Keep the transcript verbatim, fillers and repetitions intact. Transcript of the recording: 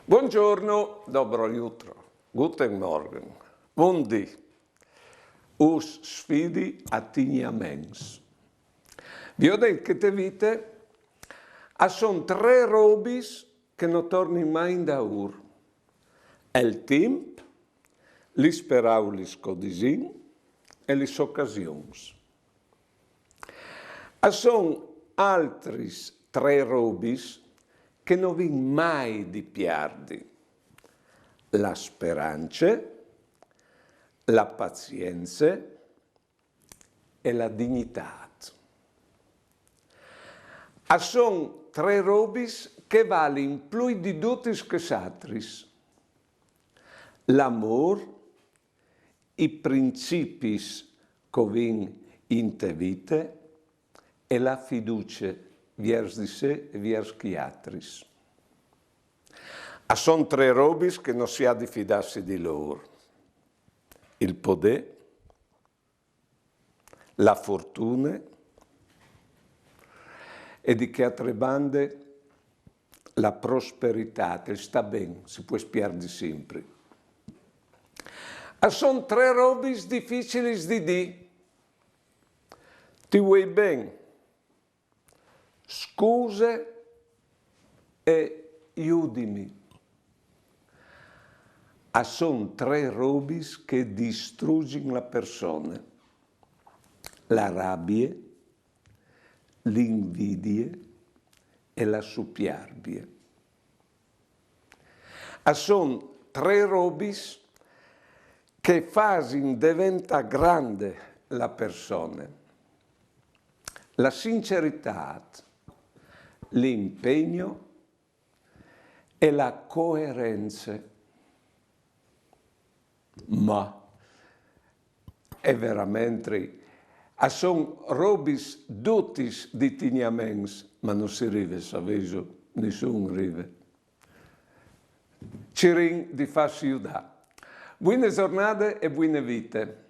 Buongiorno, dobro jutro, guten Morgen, bundì. Us sfidi a tignaments. Viodìn che te vite a son trê robis che no tornin mai indaûr: el timp, lis peraulis che o disìn e lis ocasions. A son altris trê robis che no vin mai di pierdi: la sperance, la pazience e la dignitât. A son trê robis che valin plui di dutis chês altris: l'amôr, i principis che o vin inte vite e la fiducie viers di se e viers chei altris. A son trê robis che no si à di fidâsi di lôr: il podê, la fortune e di chê altre bande la prosperitât, il stâ ben, si pues pierdi simpri. A son trê robis dificilis di dî. Ti vuei ben, scuse e judimi. A son trê robis che distrugin la persone: la rabie, l'invidie e la supiarbie. A son trê robis che fasin deventâ grande la persone: la sinceritât, l'impegno e la coerence. Ma e veramentri, a son robis dutis di tignaments, ma no si rive, savêso, nissun rive. Cirìn di fâsi judâ. Buine zornade e buine vite.